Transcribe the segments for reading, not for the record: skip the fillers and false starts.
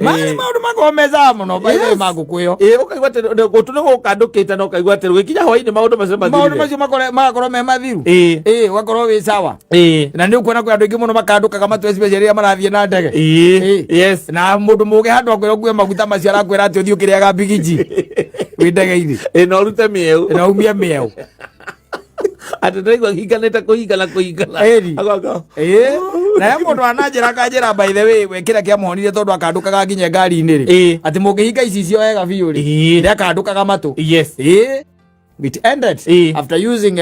Marĩ maũndũ makorwo mecaga mũno by the way ma ngũkũ ĩyo. Ĩ, ũkaigua atĩ gũtũ nĩ gũkandũkĩte na ũkaigua atĩ rũgĩkinya hwainĩ maũndũ macio Maũndũ mathirire. macio magakorwo me mathiru. Ĩ. Ĩ, ũgakorwo wĩ sawa. Ĩ. Na nĩ ũkuona kwĩ andũ aingĩ mũno makandũkaga matũ, especially rĩrĩa marathiĩ na ndege. Ĩ. Ĩ. Yes. Na mũndũ mũgĩ handũ akwĩra ũkue maguta macio, arakwĩra atĩ ũthiĩ ũkĩrĩaga mbigiji wĩ ndege-inĩ. Ĩ, na ũrute mĩeũ. Na umie mĩeũ. Atĩ ndaigua hinganĩte kũhingana kũhingana. Ĩni. Agaka. Ĩ, naye mũndũ ananjĩra akanjĩra, by the way, we kĩrĩa kĩamũhonirie tondũ akandũkaga nginya ngari-inĩ rĩ, Ĩ. atĩ mũngĩhinga icicio wega biũ rĩ, Ĩ. nĩ akandũkaga matũ. Yes. Ĩ, it ended Ĩ. after using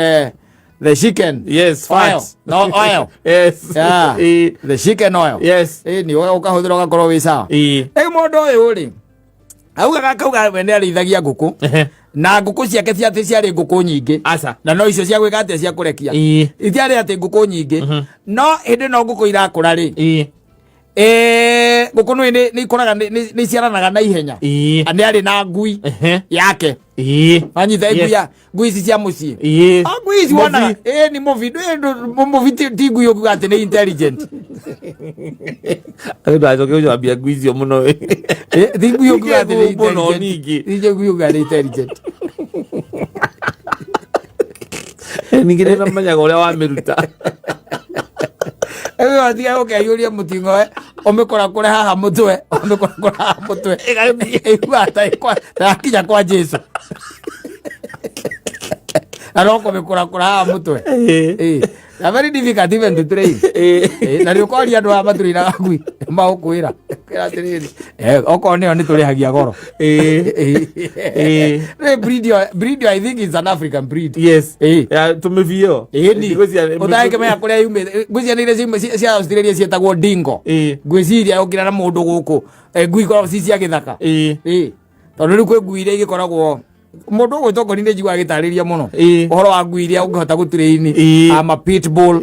the chicken oil. Fat. No oil. Yes. Yeah. Ĩ. The chicken oil. Yes. Ĩ, nĩ ũkahũthĩra ũgakorwo wĩ sawa. Ĩ. Rĩu mũndũ ũyũ rĩ, augaga akauga we nĩ arĩithagia ngũkũ na ngũkũ ciake ciatĩ ciarĩ ngũkũ nyingĩ. Aca. Na no icio cia gwĩka atĩa, cia kũrekia. Ĩ. Itiarĩ atĩ ngũkũ nyingĩ, no hĩndĩ no ngũkũ irakũra rĩ, Ĩ. Ngũkũ nĩ nĩ ikũraga, nĩ iciaranaga na ihenya. Ĩ. Nĩ arĩ na ngui yake. Ĩ. Wanyita? Yes. Ngui ya ngui ici cia mũciĩ. Ĩ. Ah, ngui ici wonaga ĩ ni mũbi. Mũbi ti ngui ũkuga atĩ nĩ intelligent. Ndacoke gũcambia ngui icio mũno. Ti ngui ũkuga atĩ nĩ Mũno intelligent. ningĩ. Ti ngui ũkuga nĩ intelligent. Ningĩ nĩ namenyaga ũrĩa wamĩruta. Rĩu watiga gũkĩaiyũria mũting'oe, ũmĩkorakũre haha mũtwe, ũmĩkorakũre haha mũtwe, ĩiguaga ta yakinya kwa Jesu, na no kũmĩkorakũra haha mũtwe. Ĩ, na very difficult even to train. Ĩ, na nĩ ũkoria andũ aya matũrĩraga ngui magũkwĩra kwĩra atĩrĩrĩ, okorwo nĩyo nĩ tũrĩhagia goro. Nĩ breed ĩyo, I think is an African breed. Yes. Ĩ. Ya tũmĩbi ĩyo. Ĩni. Ngwĩciria- Ũtangĩmenya kũrĩa yumĩte, ngwĩciria nĩ iria cia Australia ciĩtagwo dingo. Ngwĩciria ũkĩra na mũndũ gũkũ, ngui ikoragwo ci cia gĩthaka. Ĩ, tondũ rĩu kwĩ ngui iria igĩkoragwo, mũndũ ũgwĩtwo ngoni nĩ njiguaga agĩtarĩria mũno ũhoro wa ngui iria ũngĩhota gũtrain, ama pitbull,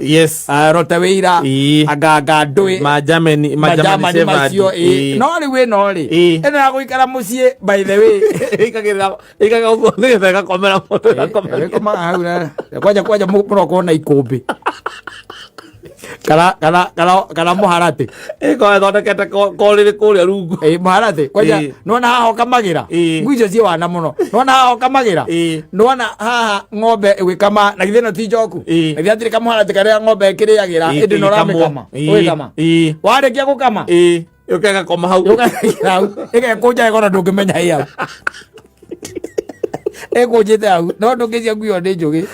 Rottweiler, anganga ndũĩ, Ma Germany, ma German majamani Shepherd. macio. Ĩ. No rĩu ĩno rĩ, ĩno ya gũikara mũciĩ, by the way, Ĩkagĩrĩra ĩkaga ũguo nĩgetha ĩgakomera mũndũ, ĩgakomera. Ĩkomaga hau kwanja kwanja mũrokorwo na ikũmbĩ kana mũharatĩ. Ĩkorwo ĩthondekete korĩrĩ kũrĩa rungu. Ĩ, mũharatĩ kwanja. Nĩwona haha ũkamagĩra? Ngui icio ciĩ wana mũno. Nĩwona haha ũkamagĩra? Nĩwona haha ng'ombe ĩgĩkama? Na githĩ ĩno ti njoku? Na githĩ hatirĩ kamũharatĩ karĩa ng'ombe ĩkĩrĩagĩra? Ĩndĩ no ũramĩkama, ũgĩkama, warĩkia gũkama, Ĩ, yũke ĩgakoma hau. Yũkagira hau, ĩgekũnja ĩkona ndũngĩmenya ĩ hau, ĩkũnjĩte hau, no ndũngĩcia ngui ĩyo nĩ njũgĩ.